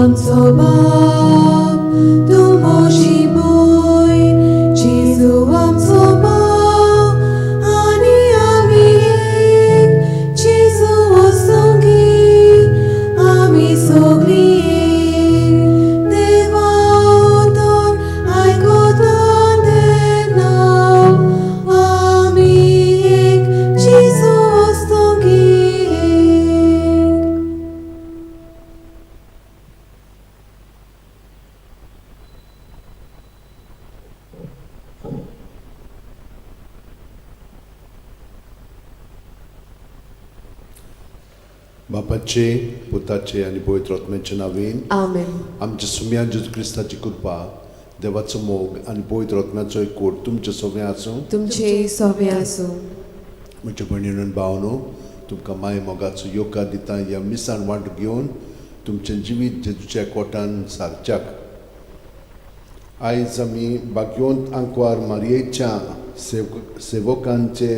आमचो बाप तूं मोशी भूंय जेजू आमचो भाव आनी आमी एक जेजू वसोंगी आमी सगळीं एक देवा उतर आयकता तेन्ना आमी एक जेजू वसोंगी एक. बापाचे, पुताचे आनी पवित्र आत्म्याचे नांवान. आमेन. आमच्या सुम्या जेजू क्रिस्ताची कृपा, देवाचो मोग आनी पवित्र आत्म्याचो एकवट तुमचे सगळें आसूं. तुमचे सोबे आसूं. म्हज्या भयणीन भावनो, तुमकां माय मोगाचो योगा दिता. ह्या मिसान वांटो घेवन तुमचें जिवीत जेजूच्या कोटान सारच्याक. आयज आमी भाग्यवंत आंकवार मारयेच्या सेवकांचे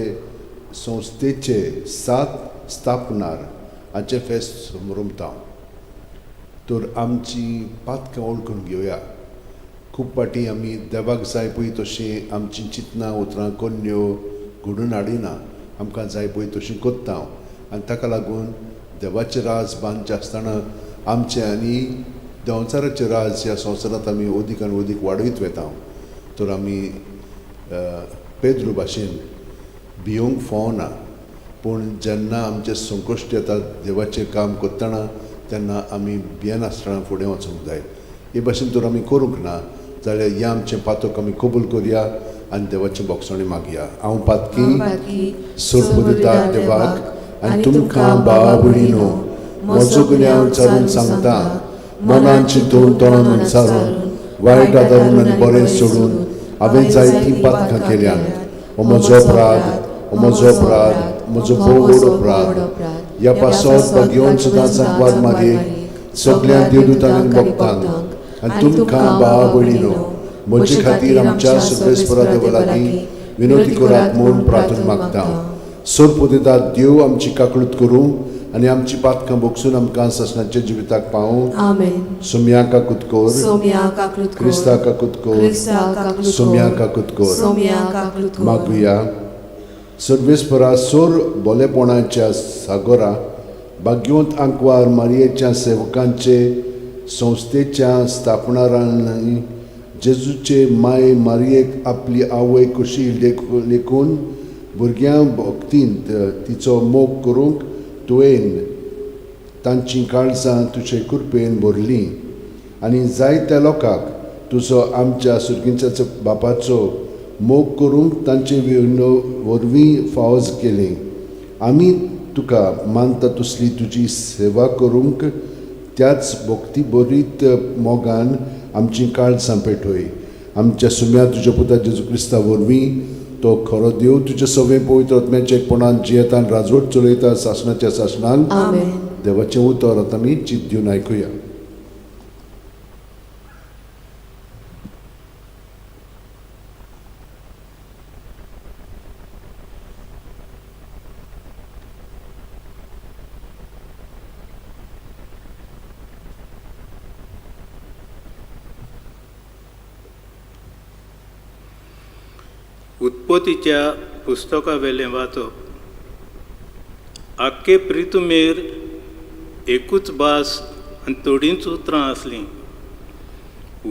संस्थेचे सात स्थापनार हाचें फेस्त समरमता. तर आमची पातकां वळखून घेवया. खूब फावटी आमी देवाक जाय पळय तशीं आमचीं चिंतनां, उतरां, कोन्न्यो घडून हाडिना. आमकां जाय पळय तशीं कोत्ता आनी ताका लागून देवाचें राज बांदचें आसतना आमचें आनी देंवचाराचें राज ह्या संवसारांत आमी अदीक आनी अदीक वाडयत वता. तर आमी पेद्रू भाशेन भियोंक फावना, पूण जेन्ना आमचें संकश्ट येता देवाचें काम करतना, तेन्ना आमी भियेनासतना फुडें वचूंक जाय. हे भाशेन तर आमी करूंक ना जाल्यार हें आमचें पातक आमी कबूल करया आनी देवाचें भोगसणें मागया. हांव पातकी सोडपुदिता देवाक आनी तुमकां भावा भयणीनो म्हजो गुन्यांव चारून सांगता. मनान चिंतून, तोंडान उच्चारून, वायट आदारून आनी बरें सोडून हांवें जायतीं पातकां केल्यात. हो म्हजो अपराध, हो म्हजो अपराध, म्हजो भोव व्हड अपराध. ह्या पासत भाग्यवंत सदांच आंकवार मारयेक, सगळ्या देवदूतांक आनी भक्तांक आनी तुमकां भावा भयणीनो म्हजे खातीर आमच्या सर्वेस्परा देवा लागीं विनवती करात म्हूण प्रार्थना मागता. सोरपुदिता देव आमची काकळूत करूं आनी आमची पातकां भोगसून आमकां सासणाच्या जिविताक पावूं. आमेन. सोमया काकूत कोर. सोम्या काकूत कोर. क्रिस्ता काकूत कोर. क्रिस्ता काकूत कोर. सोमया काकूत कोर. सोम्या काकूत कोर. मागुया. सर्वेस्परा, सोर बोलेपणाच्या सागोरा, भाग्यवंत आंकवार मारयेच्या सेवकांचे संस्थेच्या स्थापणारांनी जेजूचे माय मारयेक आपली आवय कशी लेखून भुरग्यां भक्तींत तिचो मोग करूंक तुवें तांचीं काळजां तुजे कृपेन भरलीं आनी जायत्या लोकांक तुजो आमच्या सुर्गींच्या बापाचो मोग करूंक तांचे वरवीं फावज केली, आमी तुका मानता तसली तुजी सेवा करूंक त्याच भक्ती बरीत मोगान आमची काळजां पेटय. आमच्या सुम्या तुज्या पुता जेजू क्रिस्ता वरवीं. तो खरो देव, तुज्या सगळें पवित्र आत्म्याच्या एकपणान जियेतान राजवट चलयता सासणाच्या सासणान. आमेन. देवाचें उतर आतां आमी चिंत दिवन आयकुया. उत्पत्तीच्या पुस्तकावेलें वाचप. आख्खे प्रितुमेर एकूच भास आनी थोडींच उतरां आसलीं.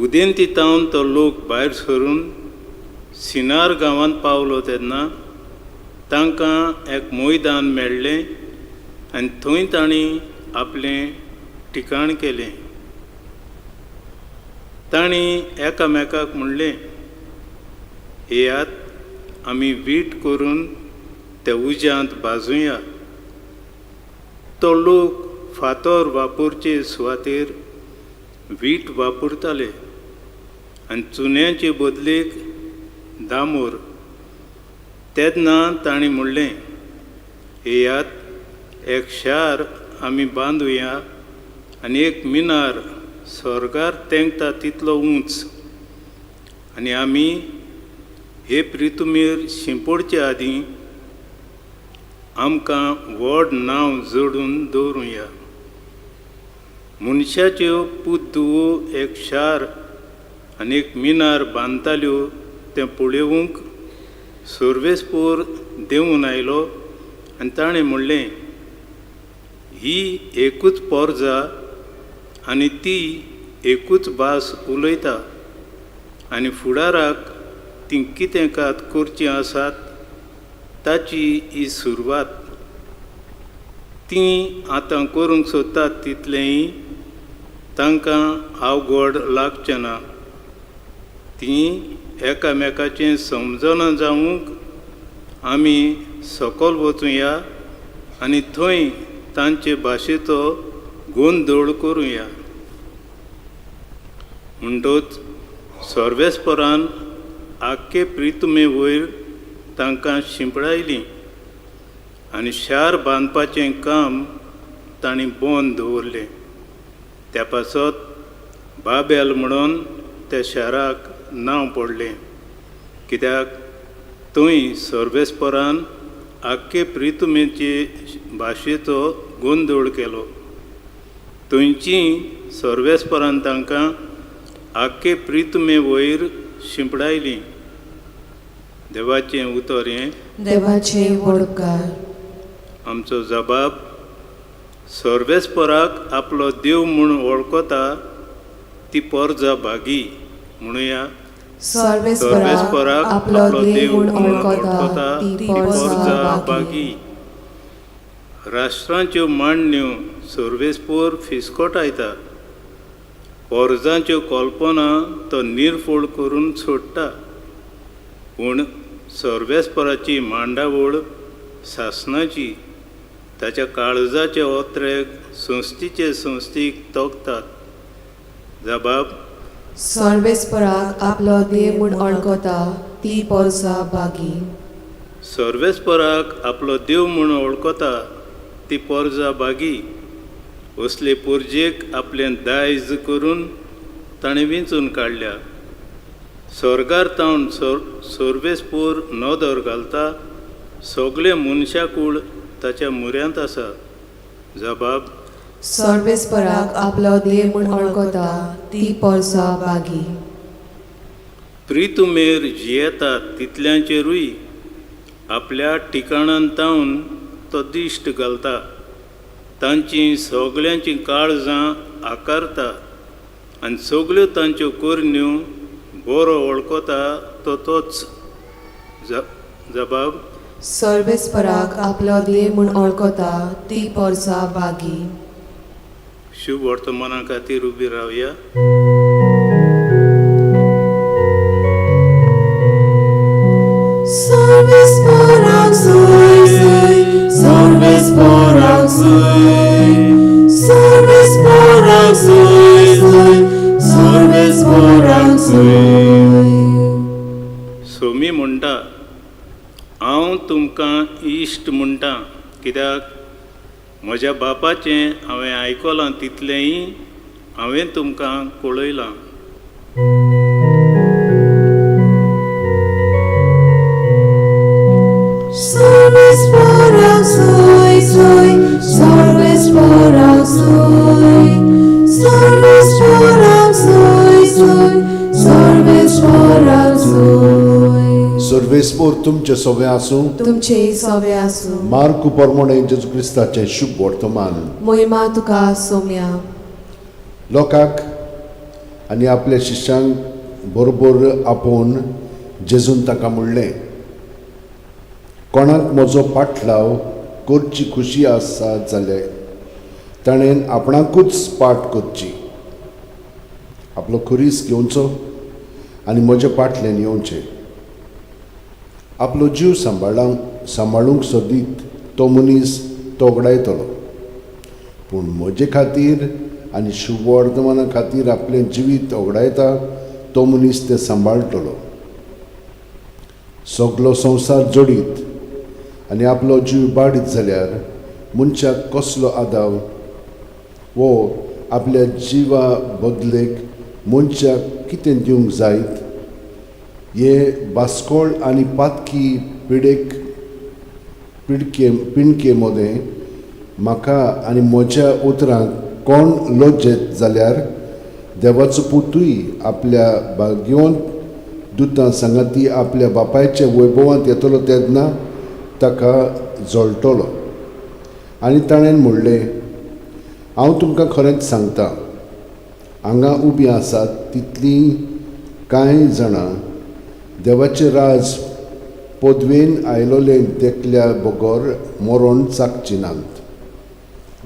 उदेंती तावन तो लोक भायर सरून सिनार गांवांत पावलो तेन्ना तांकां एक मैदान मेळ्ळें आनी थंय तांणी आपलें ठिकाण केलें. तांणी एकामेकाक म्हणलें, येयात, आमी वीट करून त्या उज्यांत भाजुया. तो लोक फातर वापरचे सुवातेर वीट वापरताले आनी चुन्याचे बदलेक दामोर. तेन्ना तांणी म्हणलें, येयात, एक शार आमी बांदुया आनी एक मिनार स्वर्गार तेंकता तितलो उंच, आनी आमी हे प्रितुमेर शिंपडचे आदीं आमकां व्हड नांव जोडून दवरुया. मनशाच्यो पूत-धुवो एक शार आनी एक मिनार बांदताल्यो तें पळोवंक सर्वेस्पोर देंवून आयलो आनी ताणें म्हणलें, ही एकूच पोरजा आनी ती एकूच भास उलयता आनी फुडाराक ती कितें कात करचीं आसात ताची ही सुरवात. तीं आतां करूंक सोदतात तितलेंय तांकां अवघड लागचें ना. तीं एकामेकाचें समजना जावंक आमी सकयल वचुया आनी थंय तांचे भाशेचो गोंदळ करुया. म्हणटच सर्वेस्परान आख्खे प्रितुमे वयर तांकां शिंपडायलीं आनी शार बांदपाचें काम तांणी बंद दवरलें. त्या पासत बाबेल म्हणून त्या शाराक नांव पडलें, कित्याक थंय सर्वेस्परान आख्खे प्रितुमेचे भाशेचो गोंदळ केलो. थंयची सर्वेस्परान तांकां आख्खे प्रितुमे वयर शिंपडायलीं. देवाचें उतर हें. देवाचे व्हड उपकार. आमचो जबाब सर्वेस्पराक आपलो देव म्हूण वळखता ती पोरजा भागी म्हणुया. सर्वेस्पराक आपलो देव म्हूण वळखता ती पोरजा भागी. राष्ट्रांच्यो मांडण्यो सर्वेस्पोर फिसकोटायता, पोरजांच्यो कल्पना तो निर्फोळ करून सोडटा. पूण सर्वेस्पराची मांडावळ सासणाची, ताच्या काळजाचे ओत्रेक संस्थीचे संस्थीक तोखतात. जबाब सर्वेस्पराक आपलो देव म्हूण वळखता ती पोरजा भागी. सर्वेस्पराक आपलो देव म्हूण वळखता ती पोरजा भागी. असले पोरजेक आपलें दायज करून ताणें विंचून काडल्या. स्वर्गार तावन सर्वेस्पोर नदर घालता, सगळें मनशाकूळ ताच्या म्हऱ्यांत आसा. जबाब सर्वेस्पराक आपलो देव म्हूण वळखता ती पोरजा भागी. प्रितुमेर जियेतात तितल्यांचेरूय आपल्या ठिकाणान तावन तो दिश्ट घालता, तांची सगळ्यांचीं काळजां आकारता आनी सगळ्यो तांच्यो करण्यो बरो वळखता तो तोच. जबाब सर्वेस्पराक आपलो देव म्हूण वळखता ती पोरजा भागी. शुभ वर्तमाना खातीर उबी रावया. सर्वेस्पराक सोय सोय, सर्वेस्पराक सोय, सर्वेस्पराक सोय सोय, सर्वेस्पराक सोय. सोमी म्हणटा, हांव तुमकां इश्ट म्हणटा, कित्याक म्हज्या बापाचें हांवें आयकलां तितलेंय हांवें तुमकां कळयलां. सर्वेस्पराक सोय सोय, सर्वेस्पराक सोय, सर्वेस्पराक सोय सोय, सर्वेस्पराक सोय. सर्वेस्पोर तुमचे सोवे आसूं. तुमचे सोवे आसूं. मार्कू परमोणे जेजू क्रिस्ताचें शुभ वर्तमान. मोहिमा तुका सोम्या. लोकांक आनी आपल्या शिश्यांक बरोबर आपोवन जेजून ताका म्हणलें, कोणाक म्हजो पाटलाव करची खुशी आसा जाल्यार ताणें आपणाकूच पाट करची, आपलो खुरीस घेवचो आनी म्हज्या पाटल्यान येवचें. आपलो जीव सांबाळूंक सोदीत तो मनीस तो वगडायतलो, पूण म्हजे खातीर आनी शुभवर्तमाना खातीर आपलें जिवीत वगडायता तो मनीस तें सांबाळटलो. सगलो संवसार जोडीत आनी आपलो जीव बाडीत जाल्यार मनशाक कसलो आदाव वो आपल्या जिवा बदलेक मनशाक कितें दिवंक जायत? हे बास्कोळ आनी पातकी पिडेक पिडके पिणके मदें म्हाका आनी म्हज्या उतरांक कोण लजेत जाल्यार देवाचो पुतूय आपल्या भाग्यवंत दुतां सांगाती आपल्या बापायच्या वैभवांत येतलो तेन्ना ताका जळटलो. आनी ताणें म्हणलें, हांव तुमकां खरेंच सांगता, हांगा उबीं आसात तितलीं कांय जाणां देवाचें राज पदवेन आयलोलें देखल्या बगर मरण चाकची नात.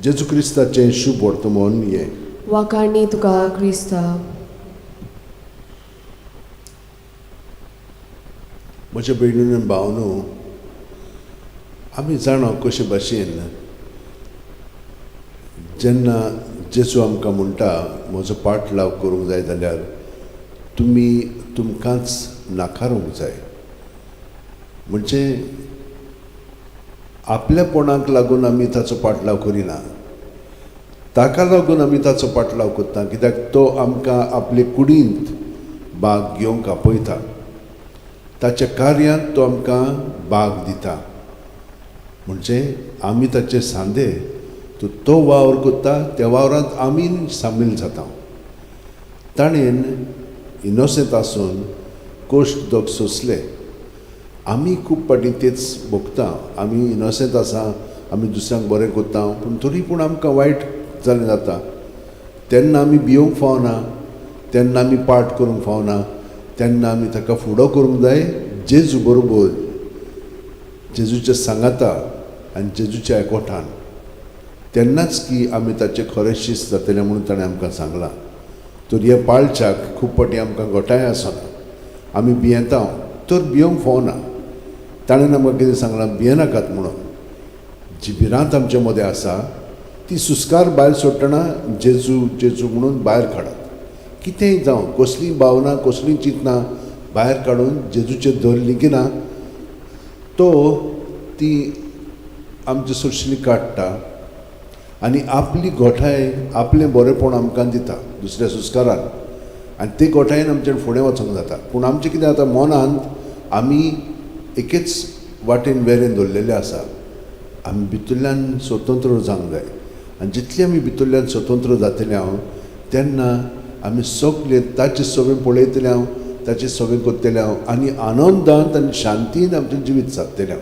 जेजू क्रिस्ताचें शुभ वर्तमान हें. वाखाणी तुका क्रिस्ता. म्हज्या भयणीन भावनो, आमी जाणा कशे भाशेन जेन्ना जेजू आमकां म्हणटा म्हजो पाटलाव करूंक जाय जाल्यार तुमी तुमकांच नाकारूंक जाय. म्हणजे आपल्यापणाक लागून आमी ताचो पाटलाव करिना, ताका लागून आमी ताचो पाटलाव करता, कित्याक तो आमकां आपले कुडींत भाग घेवंक आपयता, ताच्या कार्यांत तो आमकां भाग दिता. म्हणजे आमी ताचे सांदे, तो वावर करता त्या वावरांत आमी सामील जाता. ताणें इनोसेंत आसून कोश्ट दोग सोंसले. आमी खूब फावटी तेच भोगता, आमी इनोसेंत आसा, आमी दुसऱ्यांक बरें करता, पूण तरी पूण आमकां वायट जालें जाता. तेन्ना आमी भियोंक फावना, तेन्ना आमी पाठ करूंक फावना, तेन्ना आमी ताका फुडो करूंक जाय जेजू बरोबर, जेजूच्या सांगाता आनी जेजूच्या एकवटान. तेन्नाच की आमी ताचे खरें शिस्त जातलें म्हणून ताणें आमकां सांगलां. तर हे पाळच्याक खूब फावटी आमकां घोटाय आसना, आमी भियेता, तर भियोंक फावना. ताणें आमकां कितें सांगलां, भियेनाकात म्हणून. जी भिरांत आमच्या मदें आसा ती सुस्कार भायर सोडटना जेजू जेजू म्हणून भायर काडात. कितेंय जावं, कसलीं भावनां कसलीं चिंतनां भायर काडून जेजूचेर धरली की ना तो ती आमचे सोशली काडटा आनी आपली गोठाय आपलें बरेंपण आमकां दिता दुसऱ्या सुस्कारान, आनी ते गोठायेन आमच्यान फुडें वचूंक जाता. पूण आमचें कितें जाता, मनांत आमी एकेच वाटेन वेरेन दवरलेलें आसा. आमी भितरल्यान स्वतंत्र जावंक जाय, आनी जितले आमी भितरल्यान स्वतंत्र जातले हांव तेन्ना आमी सगळे ताचे सगळें पळयतले हांव, ताचें सगळें करतले हांव, आनी आनंदांत आनी शांतीन आमचें जिवीत सादतलें हांव.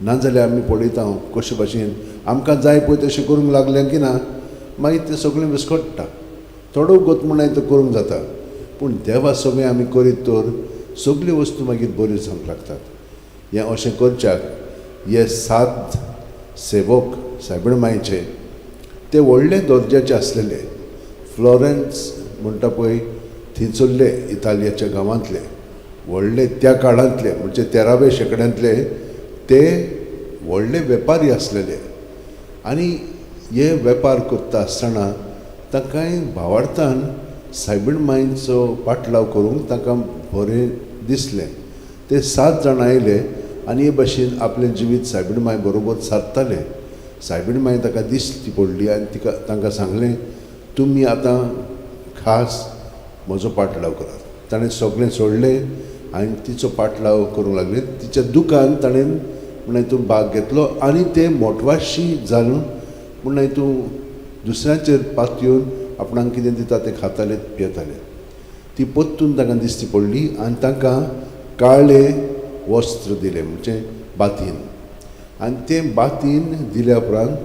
नाजाल्यार आमी पळयता हांव कशे भाशेन आमकां जाय पळय तशें करूंक लागलें की ना मागीर तें सगळें विस्कट्टा. थोडो गोत म्हणल्यार तें करूंक जाता, पूण देवा सगळें आमी करीत तर सगल्यो वस्तू मागीर बऱ्यो जावंक लागतात. हें अशें करच्याक हे 7 सेवक सायबीण मायचे ते व्हडले दर्जाचे आसलेले. फ्लोरन्स म्हणटा पळय थंयसरले इतालियाच्या गांवांतले व्हडले त्या काळांतले, म्हणजे 13व्या शेंकड्यांतले ते व्हडले वेपारी आसलेले. आनी हे वेपार करता आसतना तांकां भावार्थान सायबीण मायचो पाटलाव करूंक तांकां बरें दिसलें. ते 7 जाणां आयले आनी हे भाशेन आपलें जिवीत सायबीण माय बरोबर सारताले. सायबीण माय ताका दिश्टी पडली आनी तिका तांकां सांगलें, तुमी आतां खास म्हजो पाटलाव करात. ताणें सगळें सोडलें आनी तिचो पाटलाव करूंक लागले. तिच्या दुकान ताणें म्हणल्यार तूं भाग घेतलो आनी ते मोटवाशी जावन म्हणल्यार तूं दुसऱ्यांचेर पातयेवन आपणाक कितें दिता तें खाताले पियेताले. ती परतून तांकां दिश्टी पडली आनी तांकां काळें वस्त्र दिलें, म्हणजे बातीन. आनी तें बातीन दिल्या उपरांत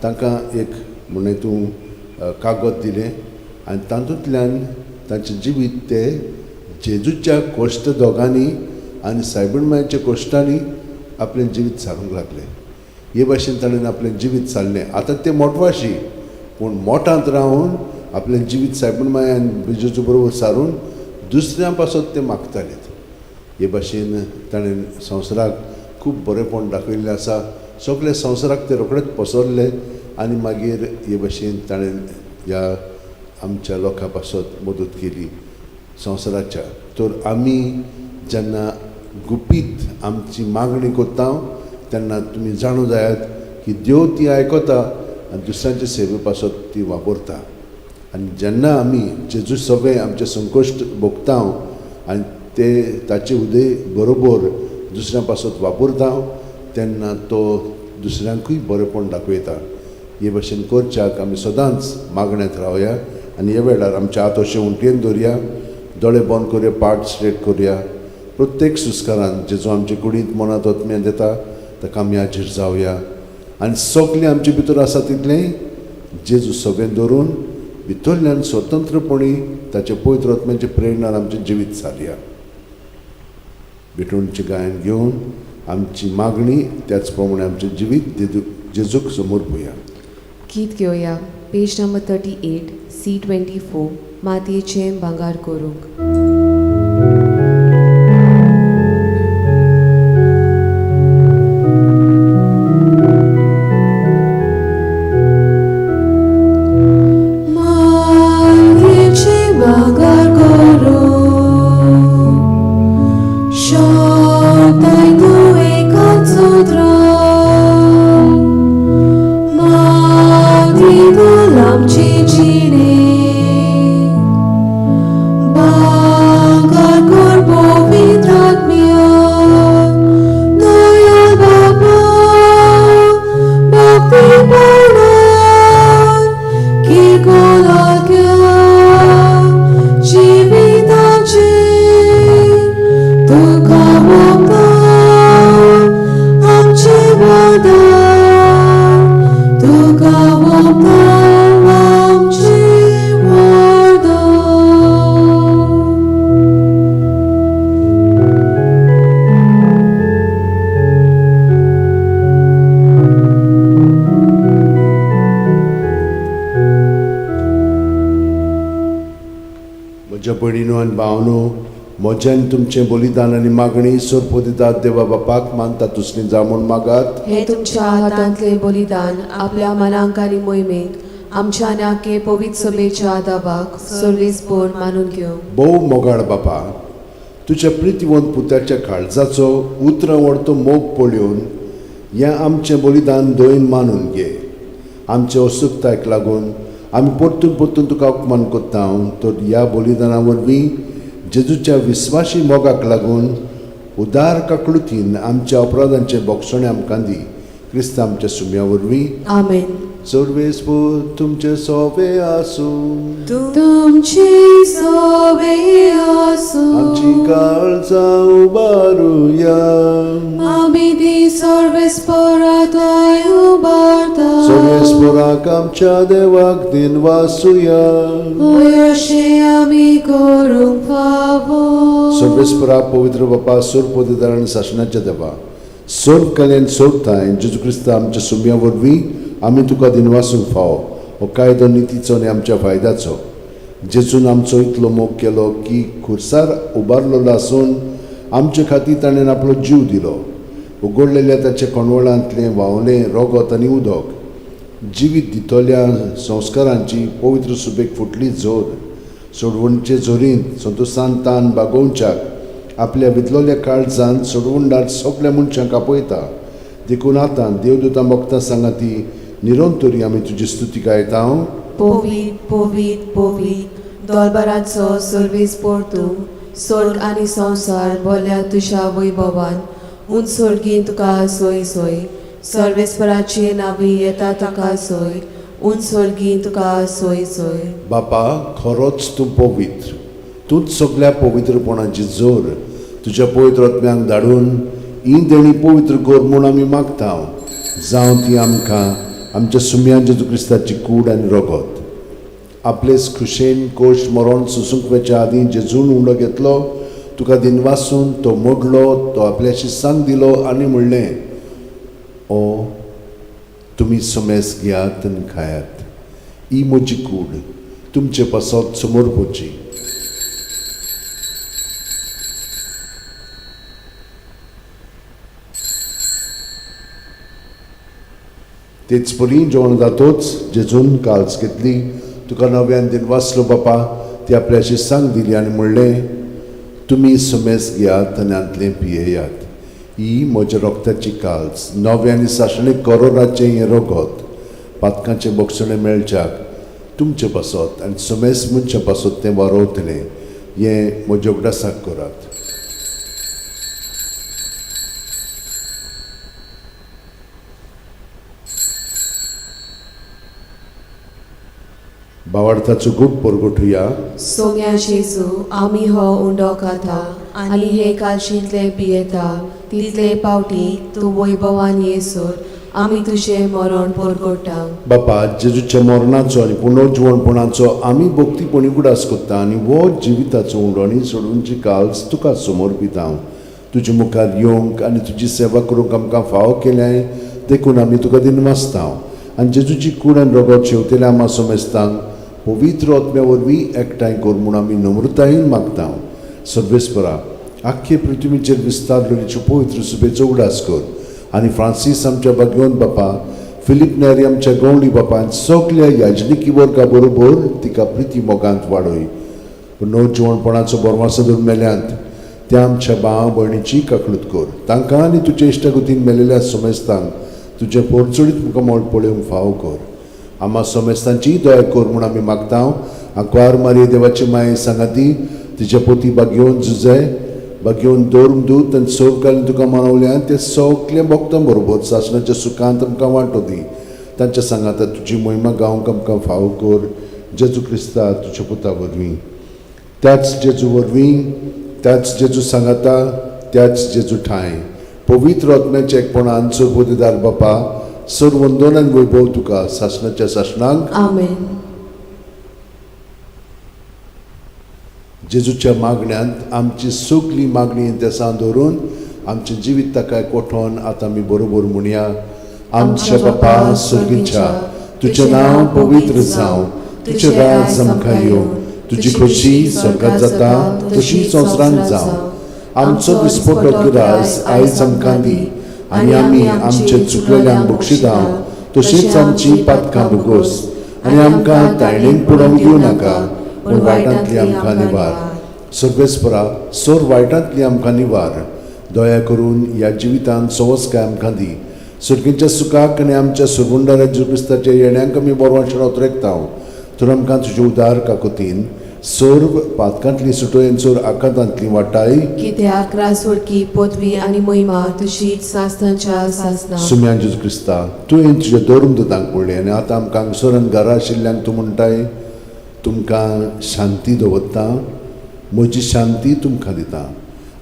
तांकां एक म्हणल्यार तूं कागद दिलें आनी तातूंतल्यान तांचें जिवीत ते जेजूच्या कोश्ट दोगांनी आनी सायबीण मायच्या कोश्टांनी आपलें जिवीत सारूंक लागलें. हे भाशेन ताणें आपलें जिवीत सारलें. आतां ते मोटवाशी, पूण मोठांत रावन आपलें जिवीत सायबीण माय आनी जेजू बरोबर सारून दुसऱ्यां पासत ते मागताले. हे भाशेन ताणें संवसाराक खूब बरेंपण दाखयल्लें आसा. सगळे संवसाराक ते रोखडेच पसरले आनी मागीर हे भाशेन ताणें ह्या आमच्या लोकां पासत मदत केली संवसाराच्या. तर आमी जेन्ना गुपीत आमची मागणी करता तेन्ना तुमी जाणू जायात की देव ती आयकता आनी दुसऱ्यांचे सेवे पासत ती वापरता. आनी जेन्ना आमी जेजू सगळें आमचें संकश्ट भोगता आनी ते ताचे उदय बरोबर दुसऱ्यां पासत वापरता तेन्ना तो दुसऱ्यांकूय बरेंपण दाखयता. हे भशेन करच्याक आमी सदांच मागण्यांत रावया आनी ह्या वेळार आमच्या हात अशें उंटयेन दवरया, दोळे बंद करुया, पाट स्ट्रेट करुया. प्रत्येक सुस्कारान जेजो आमचे कुडींत मनांत आत्म्यांत येता ताका आमी हाजीर जावया आनी सगळें आमचे भितर आसा तितलें जेजू सगळें दवरून भितरल्यान स्वतंत्रपणी ताचे पवित्र आत्म्याचे प्रेरणान आमचें जिवीत सारया. भेटवणचें गायन घेवन आमची मागणी त्याच प्रमाणे आमचें जिवीत जेजूक समर्पुया. गीत घेवया पेज नंबर 38 C24 मातयेचें भांगर करूंक. मातयेचें भांगर करूंक शकताय तूं एकाच सुत्रान मातयेंतूल आमचें जिणें भांगर कर पवित्र आत्म्यान दयाळ बाबा भक्तीपणान किरकोळाक्या जिविताचेर तुका ओंपता आमचें वरदान, तुका ओंपता आमचें वरदान. म्हज्या भयणीनो आनी भावनो, म्हज्यान तुमचें बलिदान आनी मागणी सोरपोदिदात देवा बापाक मानता तुसली जावं म्हूण मागात. हे तुमच्या हातांतलें बलिदान आपल्या मनांक आनी मोहिमेक आमच्या नाके पवित्र सभेच्या दाबाक सर्वेस्पोर मानून घेवं. भोव मोगाळ बापा, तुज्या प्रितीवंत पुताच्या काळजाचो उतरां वडतो मोग पळोवन हें आमचें बलिदान दोयन मानून घे. आमचे असुकतायक लागून आमी परतून परतून तुका अपमान करता तर ह्या बलिदाना वरवीं जेजूच्या विस्वाशी मोगाक लागून उदार काकळुतीन आमच्या अपराधांचे बोगसणे आमकां दी. क्रिस्त आमच्या सुम्या वरवीं. आमेन. सर्वेस्पोर तुमचे सोबे आसूं. तुमची सोबे आसूं. आमची काळजां उबारुया. आमी ती सर्वेस्पोरांत उबारता. सर्वेस्पोराक आमच्या देवाक दिनवासुया. होय अशें आमी करूंक फावो. सर्वेस्परा पवित्र बापा, सोरपोदेदार आनी सासणाच्या देवा, सर्व कलेन सोडताय जेजू क्रिस्ता आमच्या सुम्या वरवीं आमी तुका दिनवासूंक फावो. हो कायदो नितीचो आनी आमच्या फायद्याचो. जेजून आमचो इतलो मोग केलो की खुर्सार उबारलेलो आसून आमचे खातीर ताणें आपलो जीव दिलो. उगडलेल्या ताच्या कोंडवळांतलें व्हांवलें रोगत आनी उदक जिवीत दितल्या संस्कारांची पवित्र सुबेक फुटली जोर सोडवणचे झोरींत संतोसान तान बागोवच्याक आपल्या वितलोल्या काळजान सोडवणदार सगल्या मनशांक आपयता. देखून आतां देवदूतां भक्तां सांगा ती निरंतरी आमी तुजी स्तुती गायता. पवित्र पवित्र पवित्र दोलबराचो सर्वेस्पोर तूं स्वर्ग आनी संवसार भरल्या तुज्या वैभवान. उंच स्वर्गीन तुका सोय सोय. सर्वेस्पराचे नांवी येता ताका सोय. उंच स्वर्गीन तुका सोय सोय. बापा, खरोच तूं पवित्र, तूंच सगल्या पवित्रपणाची जोर. तुज्या पवित्र आत्म्यांक धाडून ही देणी पवित्र कर म्हूण आमी मागता. जावं ती आमकां आमच्या सुम्या जेजू क्रिस्ताची कूड आनी रगत. आपलेच खुशेन कोश मरण सोसूंक वचच्या आदीं जेजून उंडो घेतलो, तुका दिनवासून तो मोडलो, तो आपल्याशी सांग दिलो आनी म्हणलें, ओ तुमी समेस घेयात आनी खायात, ही म्हजी कूड तुमचे पासत समर्पोची. तेच परी जेवण जातोच जेजून काल्स घेतली, तुका नव्यान दिनवासलो बापा, ती आपल्याशी सांग दिली आनी म्हणलें, तुमी समेस घेयात आनी हांतलें पियेयात, ही म्हज्या रोगताची काल्स, नवें आनी सासणें करोराचें हें रोगत, पातकांचें बोगसणें मेळच्याक तुमचें पासत आनी समेस मनशां पासत तें वारोवतलें, हें म्हज्या उगडासाक करात. भावार्थाचो गूट परगटुया. सोम्या जेजू, आमी हो उंडो खाता आनी हे कालशींतले पियेता तितले पावटी तूं वैभवान येसर आमी तुजें मरण परगट्टा. बापा, जेजूच्या मरणाचो आनी पुनर्जिवणपणाचो आमी भक्तीपणी उगडास करता आनी हो जिविताचो उंडो आनी सोडूनची काल्स तुका समर्पिता. तुजे मुखार येवंक आनी तुजी सेवा करूंक आमकां फावो केल्याय देखून आमी तुका दिनवासता. आनी जेजूची कूड आनी रगत शेवतेल्या आमा समेस्तांक पवित्र आत्म्या वरवीं एकठांय कर म्हूण आमी नम्रतायेन मागता. सर्वेस्परा, आख्खे पृथ्वीचेर विस्तारलेली पवित्र सुबेचो उगडास कर आनी फ्रांसीस आमच्या भाग्यवंत बापा, फिलीप नेरी आमच्या गवळी बापान सगल्या याजनिकी वर्गा बरोबर तिका प्रिती मोगांत वाडय. पुनर्जिवणपणाचो बोरमासो धरून मेल्यांत त्या आमच्या भाव भयणीची काकळूत कर. तांकां आनी तुजे इश्टागतीन मेलेल्या समेस्तांक तुजें पोरचोडीत मुखामळ पळोवंक फावो कर. आमा समेस्तांची दया कर म्हूण आमी मागता. आंकवार मारये देवाची माये सांगाती तिच्या पोती बागेवन जुजे बागेवन दवरूंक दूत आनी सगळ्यांनी तुका मानवल्या ते सगळे भक्तां बरोबर सासणाच्या सुखांत आमकां वांटो दी. तांच्या सांगाता तुजी मोहिमा गावंक आमकां फावो कर. जेजू क्रिस्ता तुज्या पुता वरवीं, त्याच जेजू वरवीं, त्याच जेजू सांगाता, त्याच जेजू ठांय पवित्र आत्म्याच्या एकपणान सर्वोदिदार बापा, सर वंदन आनी वैभव तुका सासणाच्या सासणाक. आमेन. जेजूच्या मागण्यांत आमची सगली मागणी देसान दवरून आमचें जिवीत ताका कोठोन आतां आमी बरोबर म्हणया. आमच्या बापा सर्गीच्या, तुजें नांव पवित्र जावं, तुजें राज आमकां येवं, तुजी खोशी स्वर्गात जाता तशी संवसारांत जावं. आमचो दिसपटो गिरास आयज आमकां दी आनी आमी आमचे चुकलेल्यांक बक्षिता तशीच आमची पातकां भोगोस आनी आमकां तायणेक पुडोवंक दिवं नाका, पूण वायटांतली आमकां निवार. सर्वेस्परा, सोर वायटांतली आमकां निवार. दया करून ह्या जिवितांत सवसकाय आमकां दी. सर्गीच्या सुखाक आनी आमच्या सुरगुंडाऱ्या जेजू क्रिस्ताच्या येण्यांक आमी बरवांशण उतरेकता. तर आमकां तुजे उदार काकोतीन सर्व पातकांतली सुटोयेन सोर आकांतांतली वाटाय. कित्याक रासवडकी पदवी आनी महिमा तुजीच सासणाच्या सासना. सुम्यान जेजू क्रिस्ता, तुवें तुज्या धर्म दुतांक पडलें आनी आतां आमकां हांगसर आनी घरा आशिल्ल्यांक तूं म्हणटाय, तुमकां शांती दवरता, म्हजी शांती तुमकां दिता.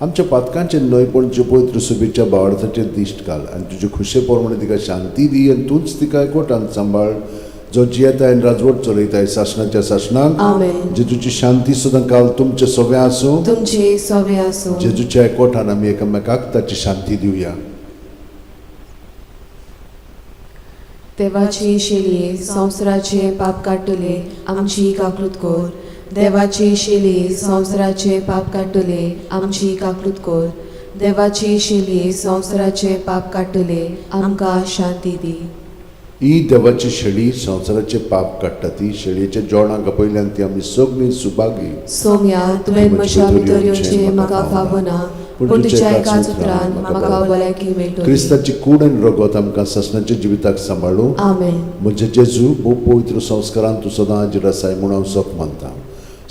आमच्या पातकांचेर न्हय पूण तुज्या पवित्र सुबेच्या भावार्थाचेर दिश्ट घाल आनी तुजे खुशे प्रमाणे तिका शांती दी आनी तूंच तिका एकवटान सांबाळ, जो जियेताय आनी राजवट चलयताय सासणाच्या सासणाक. आमेन. जेजूची शांती सुद्दां काल तुमचे सगळें आसूं. तुमचे सवे आसूं. जेजूच्या एकवटान आमी एकामेकाक ताची शांती दिवया. देवाची शेली संवसाराचे पाप काडटले आमची काकूत कर. देवाची शेली संवसाराचे पाप काडटले आमची काकूत कर. देवाची शेली संवसाराचे पाप काडटले आमकां शांती दी. ही देवाची शेळी संवसाराचे पाप काडटा. ती शेळयेच्या जेवणाक आपयल्यान ती आमी सगळीं सुभागी. सोम्या, तुवें म्हज्या भितर येवचें म्हाका फावना, पूण तुज्या एकाच उतरान म्हाका भलायकी मेळटली. क्रिस्ताची कूड आनी रगत आमकां सासणाच्या जिविताक सांबाळूं. आमेन. म्हजे जेजू, भोव पवित्र संस्कारान तूं सदां हाजीर आसाय म्हूण हांव सोप मानता.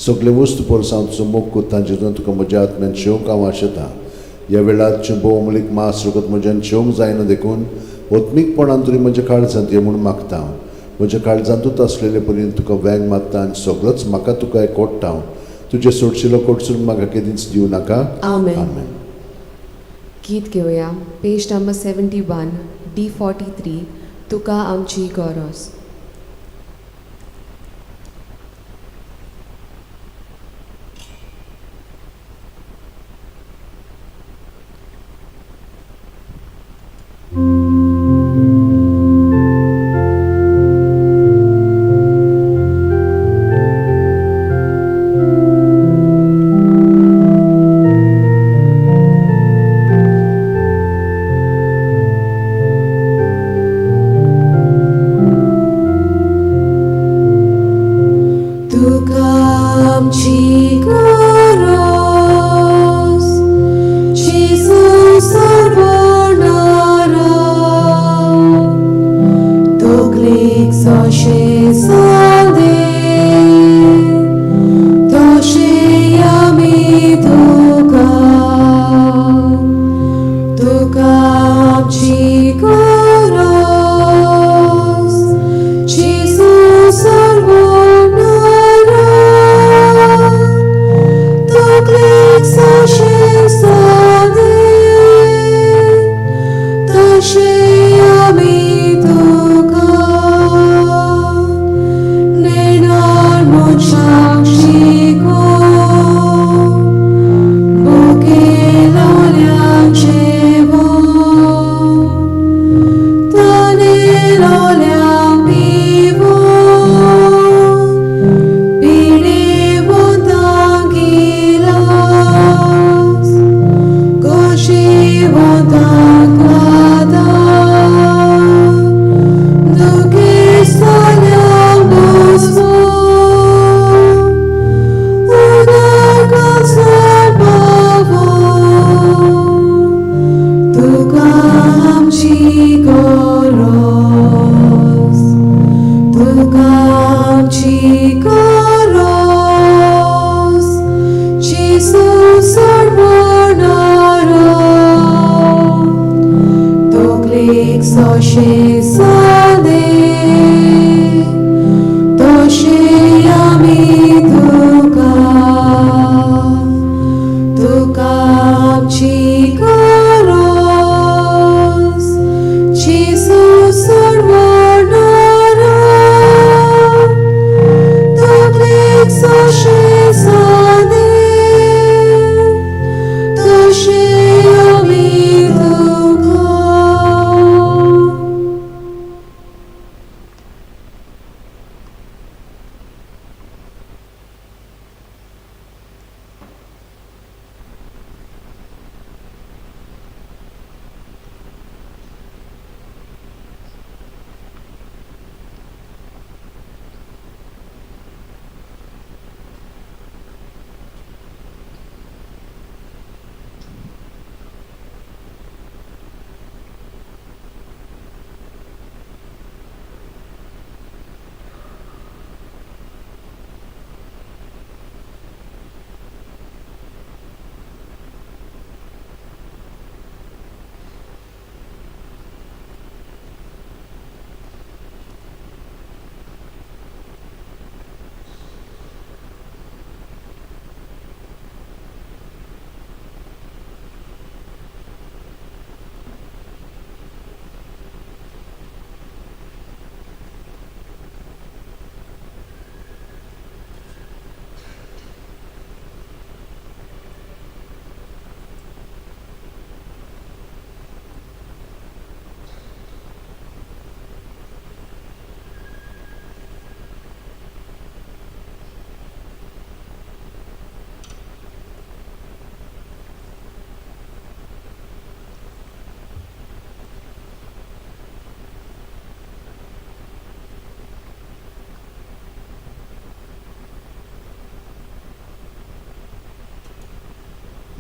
सगळे वस्तू परस हांव तुजो मोग करता, जेजून तुका म्हज्या आत्म्यान शेवंक हांव आशेतां. ह्या वेळार तुजें भोव अमलीक मास रगत म्हज्यान शेवंक जायना देखून आत्मीकपणान तरी म्हज्या काळजांत ये म्हूण मागता. म्हज्या काळजांतूच आसलेले परी तुका वेंग मारता आनी सगळोच म्हाका तुका एकवटा. तुजें सोडशिलो कोटसून म्हाका केदींच दिवं नाका. आमेन. आमेन. गीत घेवया, पेज नंबर 71, D43, तुका आमची गरज. तुका आमची गरज, जेजू सर्वणारा, तकलेक जशें सांदे तशें आमी तुका. तुका आमची गरज, जेजू सर्वणारा.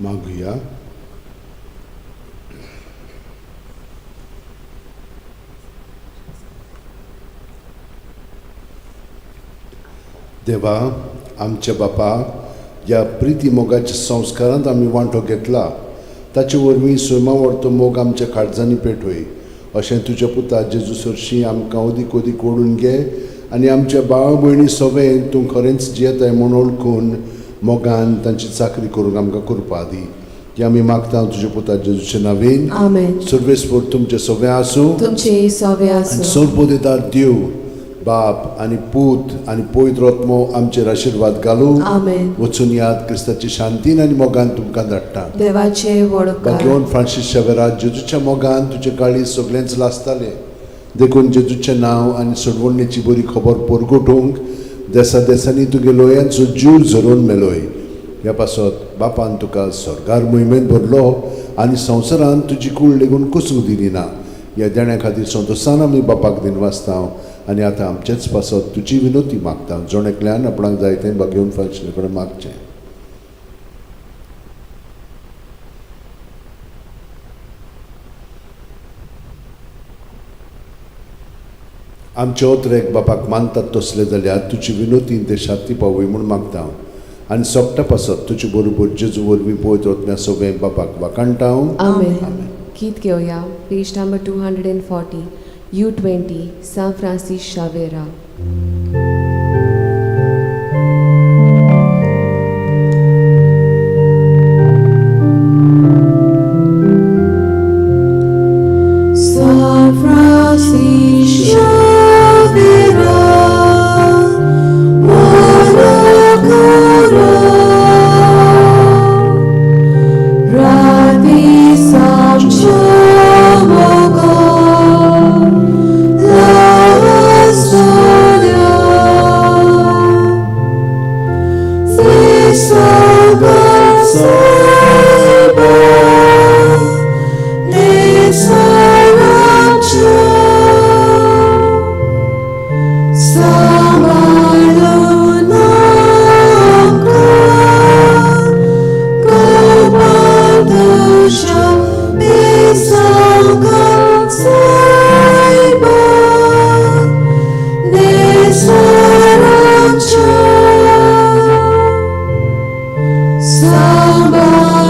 मागुया. देवा आमच्या बापा, ह्या प्रिती मोगाच्या संस्कारांत आमी वांटो घेतला, ताचे वरवीं सैमा व्हरतो मोग आमच्या काळजांनी पेटोय अशें तुज्या पुता जेजू सरशीं आमकां अदीक अदीक ओडून घे आनी आमच्या भाव भयणी सवें तूं खरेंच जियेताय म्हूण वळखून मोगान तांची चाकरी करूंक आमकां करपा दी. ती आमी मागता तुज्या पुता जेजूचे नांवेन. आमेन. सर्वेस्पर तुमचें सगळें आसूं, तुमचे सवे आनी आसूं. सर्वदेदार देव बाप आनी पूत आनी पवित्र आत्मो आमचेर आशिर्वाद घालूं. आमेन. वचून याद क्रिस्ताची शांतीन आनी मोगान तुमकां धाडटा. देवाचे वडकार. बाकीवन फ्रांसीस शेवेरा जेजूच्या मोगान तुजे काळीज सगळेंच लासतालें, देखून जेजूचें नांव आनी सोडवणेची बरी खबर परगटूंक देसा देसांनी तुगे लोयांचो जीव झरोवन मेलोय. ह्या पासत बापान तुका स्वर्गार मोहिमेंत भरलो आनी संवसारान तुजी कूळ लेगून कोसूंक दिली ना. ह्या देण्या खातीर संतोशान आमी बापाक दिनवासता आनी आतां आमचेच पासत तुजी विनोती मागता. जण एकल्यान आपणाक जाय तें बागेवन फ्रांसीसा कडेन मागचें. आमचे ओतरेक बापाक मानतात तसले जाल्यार तुजी विनोतीन ते शांती पावय म्हूण मागता आनी सोगटा पासत तुजे बरोबर जेजू वरवीं पवित्र आत्म्या सगळें बापाक वाखाणटा. आमेन. गीत घेवया पेज नंबर 240, U20, सांत Francis शावेरा. San Francis Xavier, Monacoro, Rati Samchomogo, La Solia, Sisoga Saiba, Samba.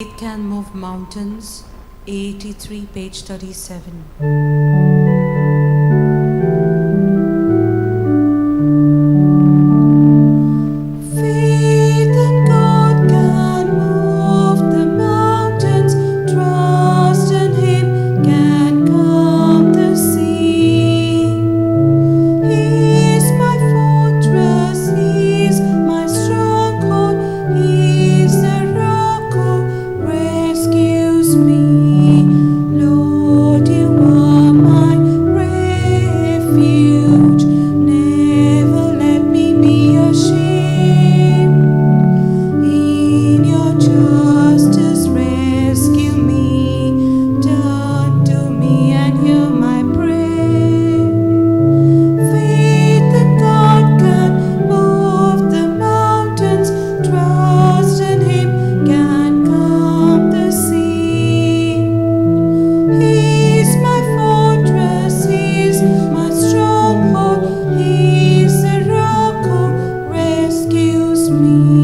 Faith Can Move Mountains, 83, page 37. Faith in God can move the mountains, trust in Him can calm the sea. He's my fortress, He's my stronghold, He's the rock who rescues me. Lord, you are my refuge, never let me be ashamed. In your justice rescue me, turn to me and hear my prayer. Faith in God can move the mountains, trust in Him can calm the sea. He's my fortress, He's my stronghold, He's the rock who rescues me.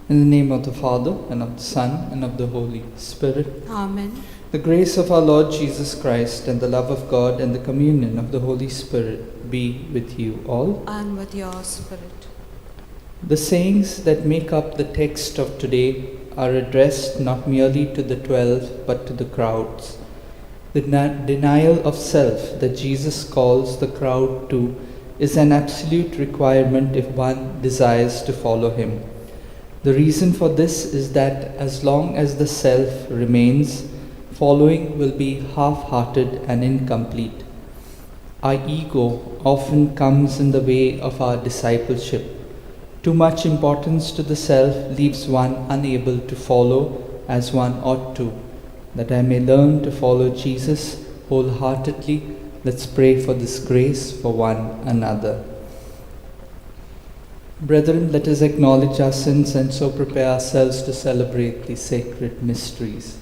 In the name of the Father, and of the Son, and of the Holy Spirit. Amen. The grace of our Lord Jesus Christ, and the love of God, and the communion of the Holy Spirit be with you all. And with your spirit. The sayings that make up the text of today are addressed not merely to the 12, but to the crowds. The denial of self that Jesus calls the crowd to is an absolute requirement if one desires to follow him. The reason for this is that as long as the self remains, following will be half-hearted and incomplete. Our ego often comes in the way of our discipleship. Too much importance to the self leaves one unable to follow as one ought to. That I may learn to follow Jesus wholeheartedly, let's pray for this grace for one another. Brethren, let us acknowledge our sins and so prepare ourselves to celebrate the sacred mysteries.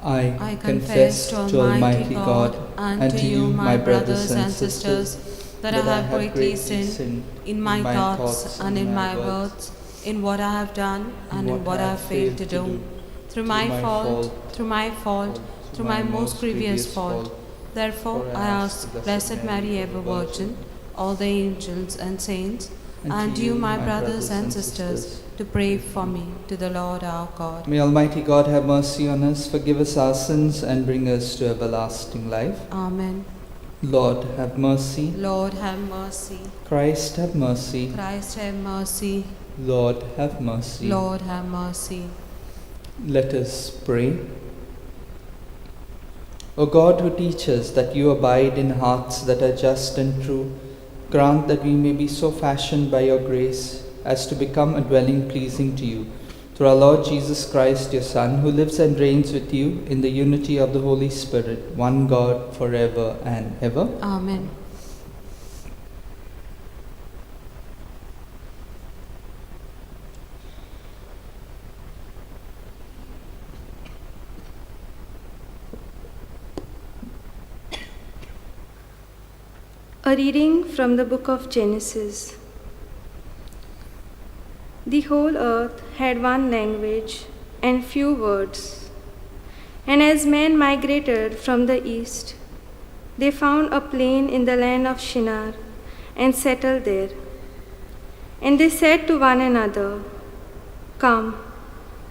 I I confess to Almighty God and to you, my brothers and sisters, that I have greatly sinned in my thoughts and in my words, in what I have done and in what I have failed to do. Through my fault, through my fault, through my most grievous fault. Therefore, I ask Blessed Mary, ever Virgin, all the angels and saints, and you, my brothers and sisters, to pray for me to the Lord our God. May Almighty God have mercy on us, forgive us our sins, and bring us to everlasting life. Amen. Lord, have mercy. Lord, have mercy. Christ, have mercy. Christ, have mercy. Lord, have mercy. Lord, have mercy. Let us pray. O God, who teaches that you abide in hearts that are just and true, grant that we may be so fashioned by your grace as to become a dwelling pleasing to you. Through our Lord Jesus Christ, your Son, who lives and reigns with you in the unity of the Holy Spirit, one God, forever and ever. Amen. A reading from the book of Genesis. The whole earth had one language and few words. And as men migrated from the east, they found a plain in the land of Shinar and settled there. And they said to one another, "Come,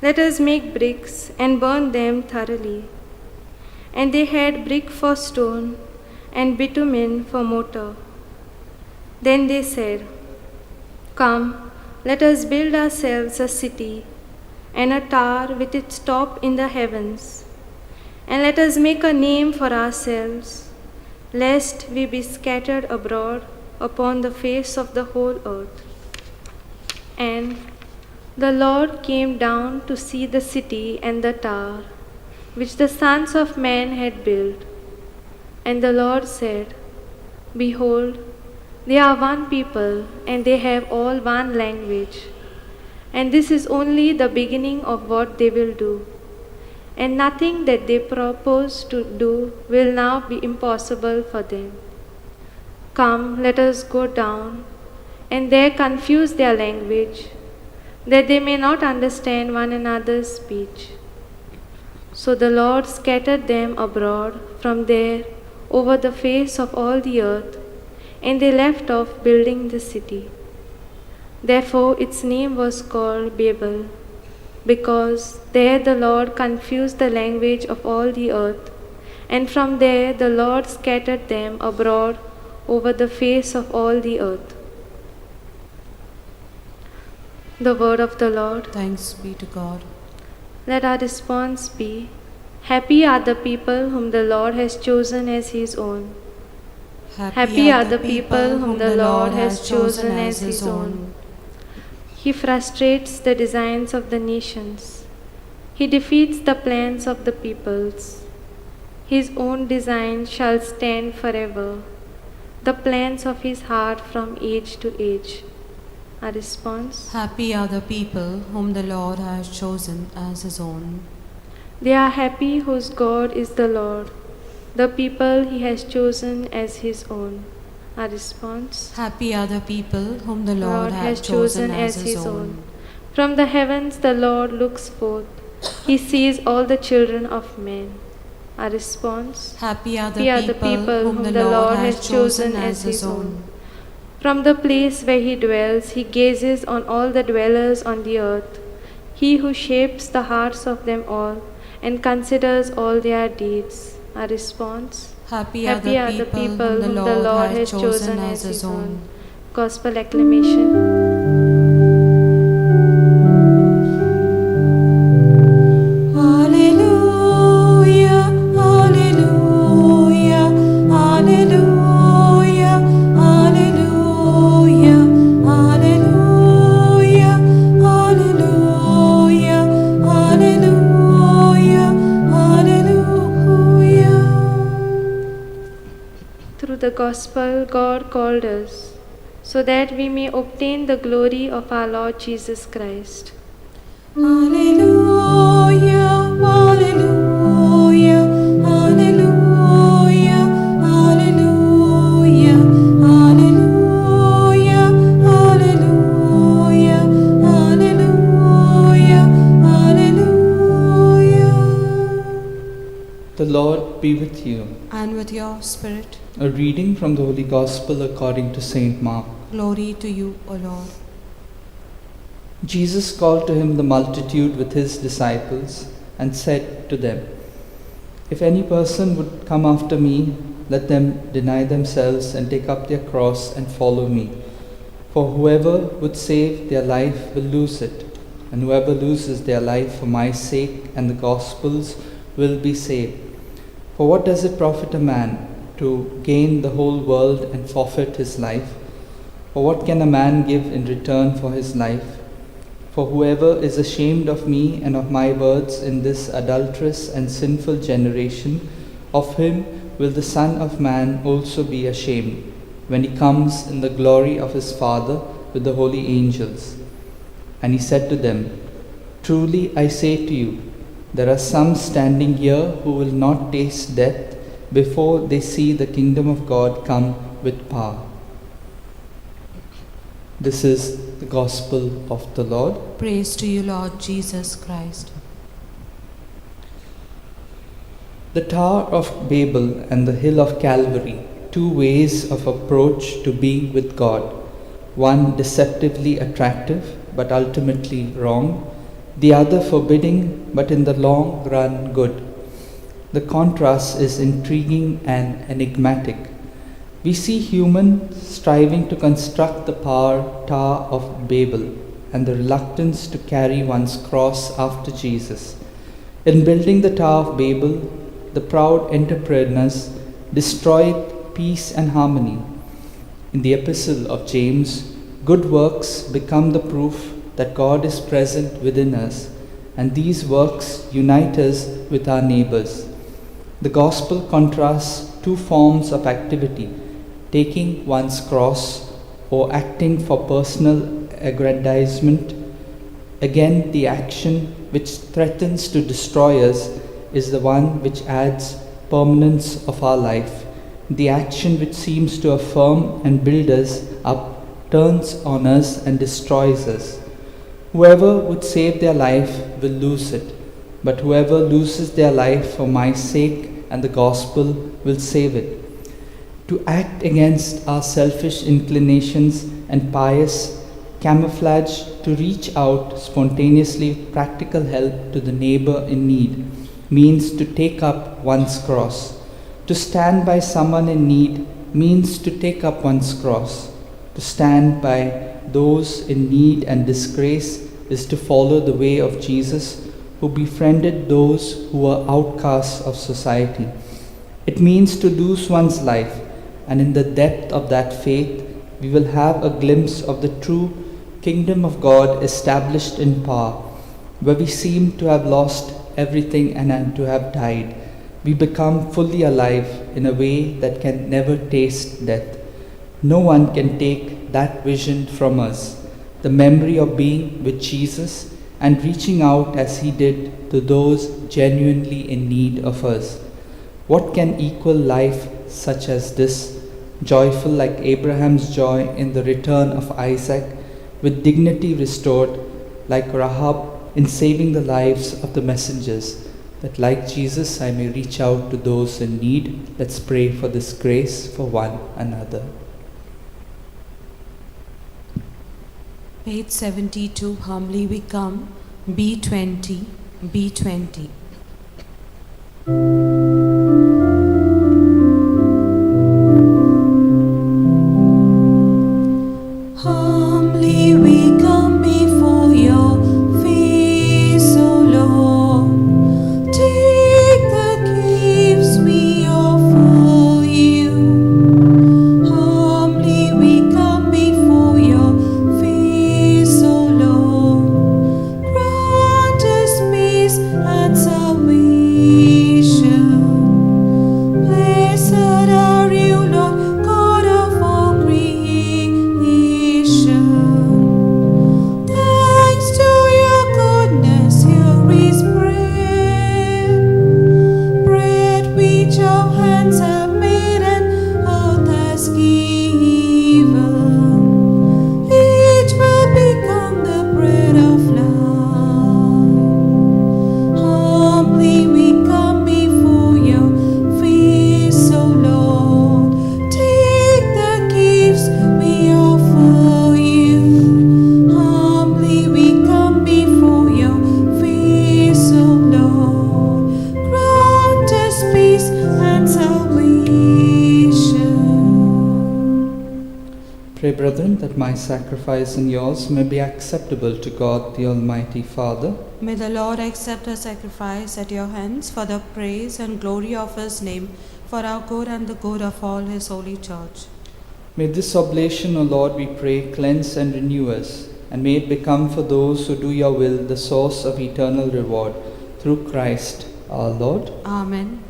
let us make bricks and burn them thoroughly." And they had brick for stone and bitumen for mortar. Then they said, "Come, let us build ourselves a city and a tower with its top in the heavens, and let us make a name for ourselves, lest we be scattered abroad upon the face of the whole earth." And the Lord came down to see the city and the tower, which the sons of man had built. And the Lord said, "Behold, they are one people, and they have all one language. And this is only the beginning of what they will do. And nothing that they propose to do will now be impossible for them. Come, let us go down and there confused their language, that they may not understand one another's speech. So the Lord scattered them abroad from there over the face of all the earth, and they left off building the city. Therefore its name was called Babel, because there the Lord confused the language of all the earth, and from there the Lord scattered them abroad over the face of all the earth. The word of the Lord. Thanks be to God. Let our response be, Happy are the people whom the Lord has chosen as his own. Happy are the people whom the Lord has chosen as his own. He frustrates the designs of the nations. He defeats the plans of the peoples. His own design shall stand forever, the plans of his heart from age to age. Our response: Happy are the people whom the Lord has chosen as his own. They are happy whose God is the Lord, the people he has chosen as his own. Our response: Happy are the people whom the Lord has chosen as his own. From the heavens the Lord looks forth. He sees all the children of men. Our response: Happy are the people whom the Lord has chosen as his own. From the place where he dwells, he gazes on all the dwellers on the earth. He who shapes the hearts of them all and considers all their deeds. Our response: Happy are the people whom the Lord has chosen as his own. Gospel acclamation. Alleluia, alleluia, alleluia, alleluia, alleluia, alleluia, alleluia, alleluia. Through the gospel, God called us, so that we may obtain the glory of our Lord Jesus Christ. Alleluia, alleluia, alleluia, alleluia, alleluia, alleluia, alleluia, alleluia. The Lord be with you. And with your spirit. A reading from the Holy Gospel according to St. Mark. Glory to you, O Lord. Jesus called to him the multitude with his disciples and said to them, If any person would come after me, let them deny themselves and take up their cross and follow me. For whoever would save their life will lose it, and whoever loses their life for my sake and the gospel's will be saved. For what does it profit a man to gain the whole world and forfeit his life? Or what can a man give in return for his life? For whoever is ashamed of me and of my words in this adulterous and sinful generation, of him will the Son of Man also be ashamed, when he comes in the glory of his Father with the holy angels. And he said to them, Truly I say to you, there are some standing here who will not taste death before they see the kingdom of God come with power. This is the gospel of the Lord. Praise to you, Lord Jesus Christ. The Tower of Babel and the Hill of Calvary, two ways of approach to being with God, one deceptively attractive but ultimately wrong, the other forbidding but in the long run good. The contrast is intriguing and enigmatic. We see human striving to construct the Tower of Babel and the reluctance to carry one's cross after Jesus. In building the Tower of Babel, the proud entrepreneurs destroyed peace and harmony. In the Epistle of James, good works become the proof that God is present within us, and these works unite us with our neighbors. The Gospel contrasts two forms of activity, taking one's cross or acting for personal aggrandizement. Again, the action which threatens to destroy us is the one which adds permanence of our life, the action which seems to affirm and build us up turns on us and destroys us. Whoever would save their life will lose it, but whoever loses their life for my sake and the gospel will save it. To act against our selfish inclinations and pious camouflage, to reach out spontaneously with practical help to the neighbor in need, means to take up one's cross. To stand by someone in need means to take up one's cross. To stand by those in need and disgrace is to follow the way of Jesus, who befriended those who were outcasts of society. It means to lose one's life, and in the depth of that faith, we will have a glimpse of the true kingdom of God established in power, where we seem to have lost everything and to have died. We become fully alive in a way that can never taste death. No one can take that vision from us, the memory of being with Jesus and reaching out as he did to those genuinely in need of us. What can equal life such as this, joyful like Abraham's joy in the return of Isaac, with dignity restored like Rahab in saving the lives of the messengers, that like Jesus I may reach out to those in need. Let's pray for this grace for one another. Page 72, humbly we come, B20, B20. Humbly we come before your face, O Lord. Take the gifts we offer you. Humbly we come before your face, O Lord. Grant us peace and salvation. Blessed are you, Lord, God of all creation. Thanks to your goodness, here is bread, bread which our hands have made and earth has given. It will become the bread of life. Humbly we come before your face, O Lord. Take the gifts we offer you. Humbly we come before your face, O Lord. Grant us peace and salvation. Pray, brethren, that my sacrifice and yours may be acceptable to God, the Almighty Father. May the Lord accept the sacrifice at your hands for the praise and glory of his name, for our good and the good of all his holy church. May this oblation, O Lord, we pray, cleanse and renew us, and may it become for those who do your will the source of eternal reward. Through Christ our Lord. Amen.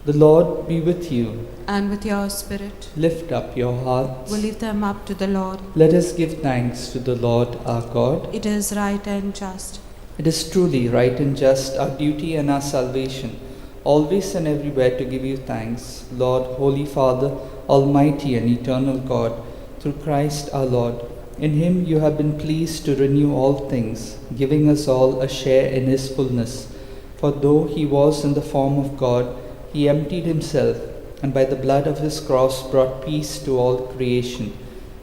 The Lord be with you. And with your spirit, Lift up your hearts. we lift them up to the Lord. Let us give thanks to the Lord our God. It is right and just. It is truly right and just, our duty and our salvation, always and everywhere to give you thanks, Lord, Holy Father, Almighty and eternal God, through Christ our Lord. In him you have been pleased to renew all things, giving us all a share in his fullness. For though he was in the form of God, he emptied himself, and by the blood of his cross brought peace to all creation.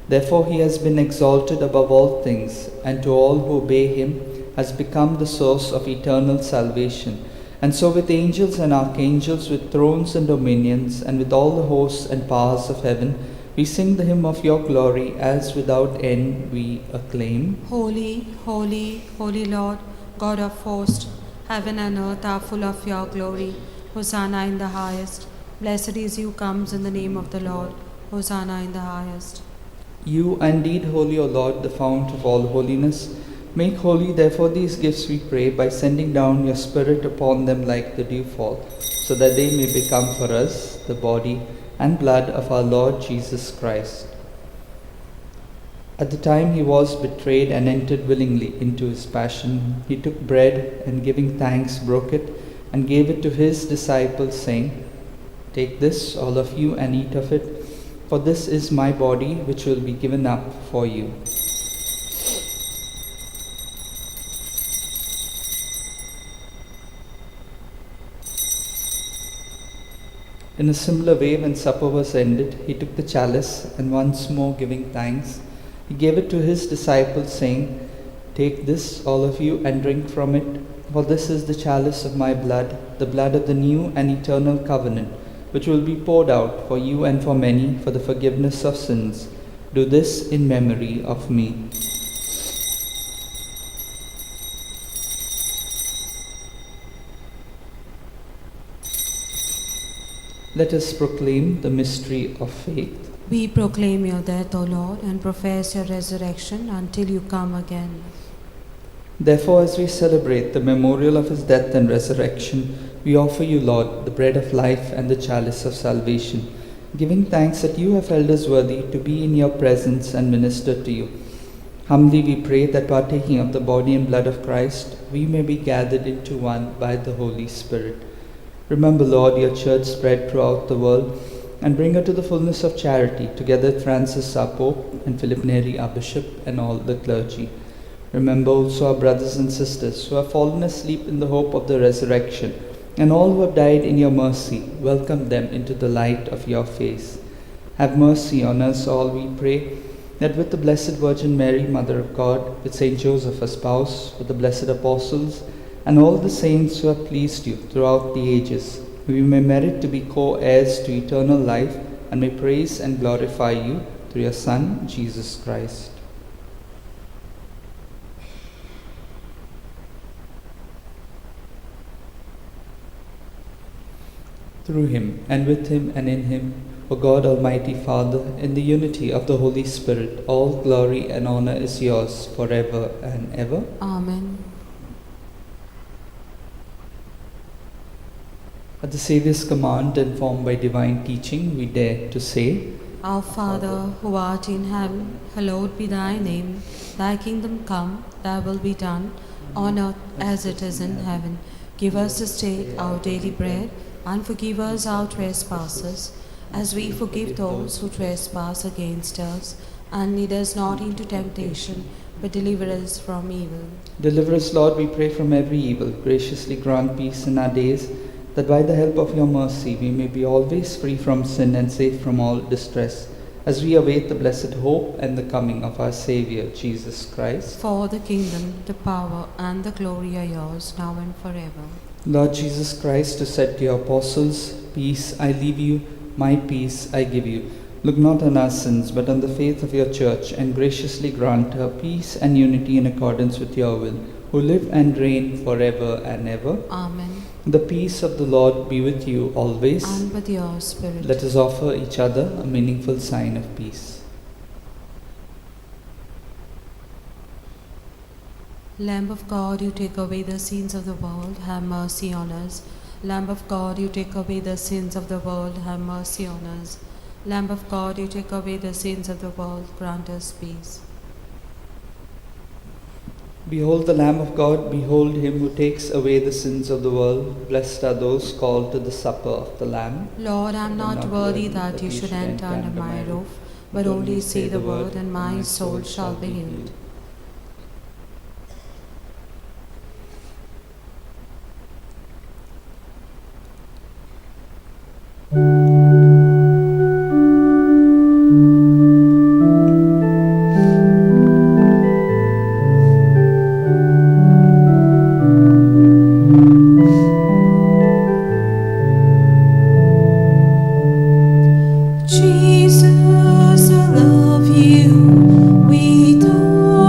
Therefore he has been exalted above all things, and to all who obey him has become the source of eternal salvation. And so with angels and archangels, with thrones and dominions, and with all the hosts and powers of heaven, we sing the hymn of your glory, as without end we acclaim. Holy, holy, holy Lord, God of hosts, heaven and earth are full of your glory. Hosanna in the highest. Blessed is he who comes in the name of the Lord. Hosanna in the highest. You are indeed holy, O Lord, the fount of all holiness. Make holy, therefore, these gifts, we pray, by sending down your Spirit upon them like the dewfall, so that they may become for us the body and blood of our Lord Jesus Christ. At the time he was betrayed and entered willingly into his passion, he took bread and, giving thanks, broke it and gave it to his disciples, saying, Take this, all of you, and eat of it, for this is my body which will be given up for you. In a similar way, when supper was ended, he took the chalice, and once more giving thanks, he gave it to his disciples, saying, Take this, all of you, and drink from it, for this is the chalice of my blood, the blood of the new and eternal covenant, which will be poured out for you and for many for the forgiveness of sins. Do this in memory of me. Let us proclaim the mystery of faith. We proclaim your death, O Lord, and profess your resurrection until you come again. Therefore, as we celebrate the memorial of his death and resurrection, we offer you, Lord, the bread of life and the chalice of salvation, giving thanks that you have held us worthy to be in your presence and minister to you. Humbly we pray that, partaking of the body and blood of Christ, we may be gathered into one by the Holy Spirit. Remember, Lord, your church spread throughout the world, and bring her to the fullness of charity, together with Francis our Pope and Philip Neri our Bishop and all the clergy. Remember also our brothers and sisters who have fallen asleep in the hope of the resurrection, and all who have died in your mercy. Welcome them into the light of your face. Have mercy on us all, we pray, that with the Blessed Virgin Mary, Mother of God, with Saint Joseph, her spouse, with the blessed apostles, and all the saints who have pleased you throughout the ages, we may merit to be co-heirs to eternal life, and may praise and glorify you through your Son, Jesus Christ. Through him, and with him, and in him, O God, Almighty Father, in the unity of the Holy Spirit, all glory and honor is yours forever and ever. Amen. At the Saviour's command and formed by divine teaching, we dare to say, Our Father, who art in heaven, hallowed be thy name. Thy kingdom come, thy will be done, on earth as it is in heaven. Give us this day our daily bread, and forgive us our trespasses, as we forgive those who trespass against us. And lead us not into temptation, but deliver us from evil. Deliver us, Lord, we pray, from every evil. Graciously grant peace in our days, that by the help of your mercy we may be always free from sin and safe from all distress, as we await the blessed hope and the coming of our Saviour, Jesus Christ. For the kingdom, the power, and the glory are yours, now and forever. Lord Jesus Christ, who said to your apostles, Peace I leave you, my peace I give you. Look not on our sins, but on the faith of your church, and graciously grant her peace and unity in accordance with your will, who live and reign forever and ever. Amen. The peace of the Lord be with you always. And with your spirit. Let us offer each other a meaningful sign of peace. Lamb of God, you take away the sins of the world, have mercy on us. Lamb of God, you take away the sins of the world, have mercy on us. Lamb of God, you take away the sins of the world, grant us peace. Behold the Lamb of God, behold him who takes away the sins of the world. Blessed are those called to the supper of the Lamb. Lord, I am not worthy that you should enter under my roof, but only say the word, and my soul shall be healed. Jesus, I love you with all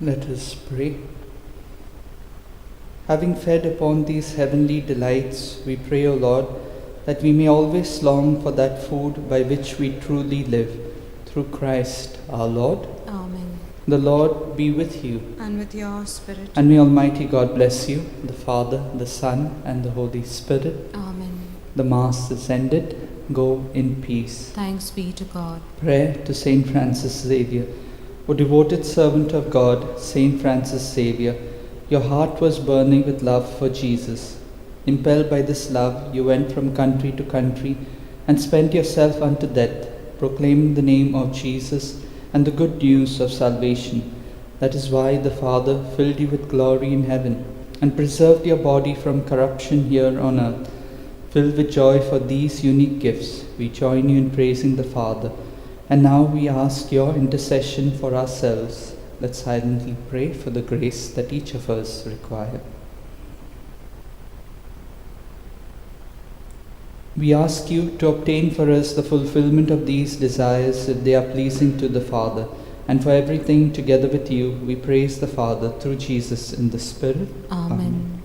Let us pray. Having fed upon these heavenly delights, we pray, O Lord, that we may always long for that food by which we truly live, through Christ our Lord. Amen. The Lord be with you. And with your spirit. And may Almighty God bless you, the Father, the Son, and the Holy Spirit. Amen. The Mass is ended. Go in peace. Thanks be to God. Prayer to Saint Francis Xavier. O devoted servant of God, Saint Francis Xavier, your heart was burning with love for Jesus. Impelled by this love, you went from country to country and spent yourself unto death, proclaiming the name of Jesus and the good news of salvation. That is why the Father filled you with glory in heaven and preserved your body from corruption here on earth. Filled with joy for these unique gifts, we join you in praising the Father. And now we ask your intercession for ourselves. Let's silently pray for the grace that each of us require. We ask you to obtain for us the fulfillment of these desires if they are pleasing to the Father. And for everything together with you, we praise the Father through Jesus in the Spirit. Amen.